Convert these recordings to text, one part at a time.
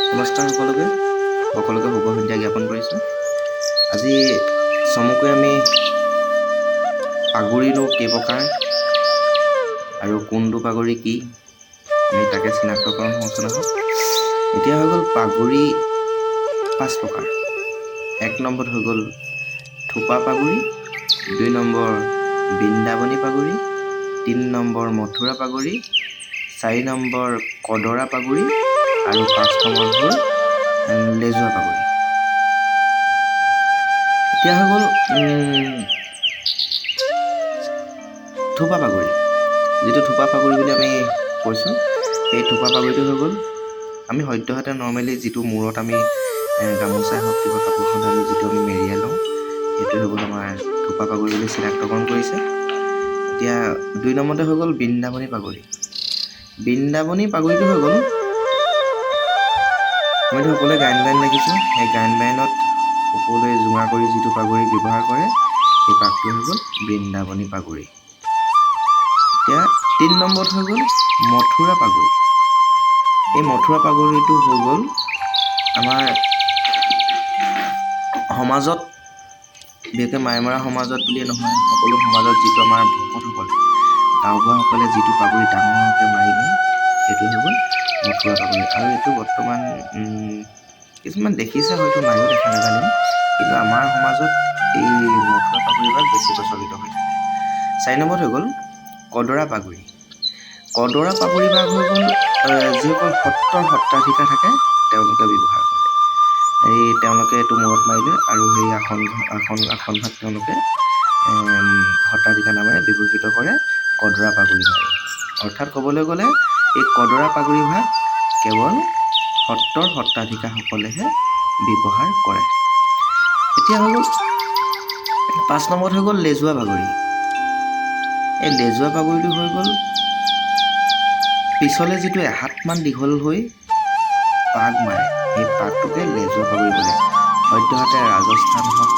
নমস্কাৰ সকলোকে, সকলোকে শুভ সন্ধ্যা জ্ঞাপন কৰিছোঁ। আজি চমুকৈ আমি পাগুৰিনো কেই প্ৰকাৰ আৰু কোনটো পাগুৰি কি, আমি তাকে চিনাক্তকৰণ আলোচনা হওক। এতিয়া হৈ গ'ল পাগুৰি পাঁচ প্ৰকাৰ। এক নম্বৰত হৈ গ'ল থোপা পাগুৰি, দুই নম্বৰ বৃন্দাবনী পাগুৰি, তিনি নম্বৰ মথুৰা পাগুৰি, চাৰি নম্বৰ কদৰা পাগুৰি আৰু পাঁচ নম্বৰ হ'ল লেজুৱা পাগুৰি। এতিয়া হৈ গ'ল থোপা পাগুৰি। যিটো থোপা পাগুৰি বুলি আমি কৈছোঁ, সেই থোপা পাগুৰিটো হৈ গ'ল আমি সদ্যহতে নৰ্মেলি যিটো মূৰত আমি গামোচাই হওক, কিবা কাপোৰখন আমি যিটো আমি মেৰিয়াই লওঁ, সেইটো হৈ গ'ল আমাৰ থোপা পাগুৰি বুলি চিনাক্তকৰণ কৰিছে। এতিয়া দুই নম্বৰতে হৈ গ'ল বৃন্দাবনী পাগুৰি। বৃন্দাবনী পাগুৰিটো হৈ গ'ল আমিতো সকলোৱে গায়ন বায়ন দেখিছোঁ, সেই গায়ন বায়নত ওপৰলৈ জোঙা কৰি যিটো পাগুৰি ব্যৱহাৰ কৰে, সেই পাগটো হৈ গ'ল বৃন্দাবনী পাগুৰি। এতিয়া তিনি নম্বৰত হৈ গ'ল মথুৰা পাগুৰি। এই মথুৰা পাগুৰিটো হৈ গ'ল আমাৰ সমাজত, বিশেষকৈ মাইমৰা সমাজত বুলিয়ে নহয়, সকলো সমাজত যিটো আমাৰ ভকতসকলে, গাঁওবুঢ়াসকলে যিটো পাগুৰি ডাঙৰকৈ মাৰি লয়, সেইটো হৈ গ'ল মথুৰা পাগুৰি। আৰু এইটো বৰ্তমান কিছুমান দেখিছে হয়তো, নাইও দেখা, নাজানিম, কিন্তু আমাৰ সমাজত এই মথুৰা পাগুৰিভাগ বেছি প্ৰচলিত হৈ থাকে। চাৰি নম্বৰত হৈ গ'ল কদৰা পাগুৰি। কদৰা পাগুৰিভাগ হৈ গ'ল যিসকল সত্ৰৰ সত্ৰাধিকাৰ থাকে, তেওঁলোকে ব্যৱহাৰ কৰে। এই তেওঁলোকে এইটো মূৰত মাৰি লয় আৰু সেই আসনভাগ তেওঁলোকে সত্ৰাধিকাৰ নামেৰে বিভূষিত কৰে কদৰা পাগুৰি মাৰি। অৰ্থাৎ ক'বলৈ গ'লে এই কদৰা পাগুৰিভাগ কেৱল সত্ৰৰ সত্ৰাধিকাৰসকলেহে ব্যৱহাৰ কৰে। এতিয়া হৈ গ'ল পাঁচ নম্বৰত হৈ গ'ল লেজুৱা পাগুৰি। এই লেজুৱা পাগুৰিটো হৈ গ'ল পিছলে যিটো এহাতমান দীঘল হৈ পাগ মাৰে, সেই পাগটোকে লেজুৱা পাগুৰি বোলে। সদ্যহতে ৰাজস্থান হওক,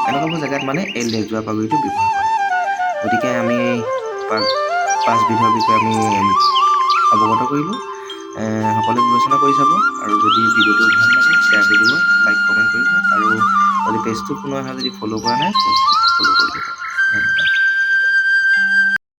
এনেকুৱাবোৰ জেগাত মানে এই লেজুৱা পাগুৰিটো ব্যৱহাৰ কৰে। গতিকে আমি পাগ পাঁচবিধৰ বিষয়ে আমি অৱগত কৰিলোঁ। সকলোৱে বিবেচনা কৰি চাব আৰু যদি ভিডিঅ'টো ভাল লাগে, শ্বেয়াৰ কৰি দিব, লাইক, কমেণ্ট কৰিব আৰু যদি পেজটো কোনোবাই যদি ফ'ল' কৰা নাই, পেজটো ফ'ল' কৰি দিব। ধন্যবাদ।